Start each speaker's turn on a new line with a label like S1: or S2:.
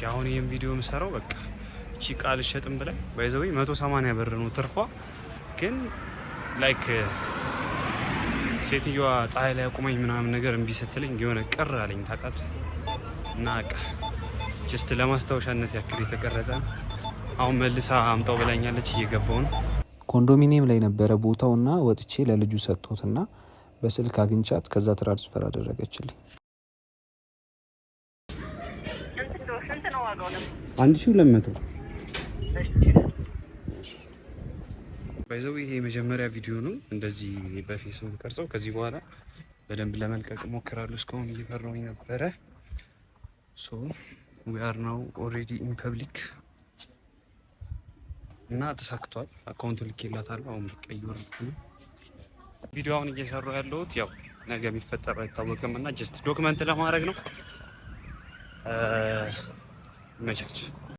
S1: Okay፣ አሁን ይህም ቪዲዮ የምሰራው በቃ እቺ ቃል ሸጥም ብላይ by the way 180 ብር ነው ትርፏ። ግን like ሴትዮዋ ፀሐይ ላይ አቁመኝ ምናምን ነገር እምቢ ስትለኝ የሆነ ቅር አለኝ ታውቃለህ። እና በቃ just ለማስታወሻነት ያክል የተቀረጸ ነው። አሁን መልሳ አምጣው ብላኛለች፣ እየገባው ነው።
S2: ኮንዶሚኒየም ላይ ነበረ ቦታውና ወጥቼ ለልጁ ሰጥቶትና በስልክ አግኝቻት ከዛ transfer አደረገችልኝ።
S3: ስንት ነው ዋጋው?
S1: 1200። By the way ይሄ የመጀመሪያ ቪዲዮ ነው እንደዚህ በ face የምቀርጸው። ከዚህ በኋላ በደንብ ለመልቀቅ እሞክራለሁ። እስካሁን እየፈራሁኝ ነበረ። So we are now already in public እና ተሳክቷል። Account ኡ ልኬላታለሁ። አሁን በቃ እየወረድኩ ነው። ቪዲዮ አሁን እየሰራሁ ያለሁት ያው ነገ የሚፈጠረው አይታወቅም እና just document ለማድረግ ነው። ይመቻች።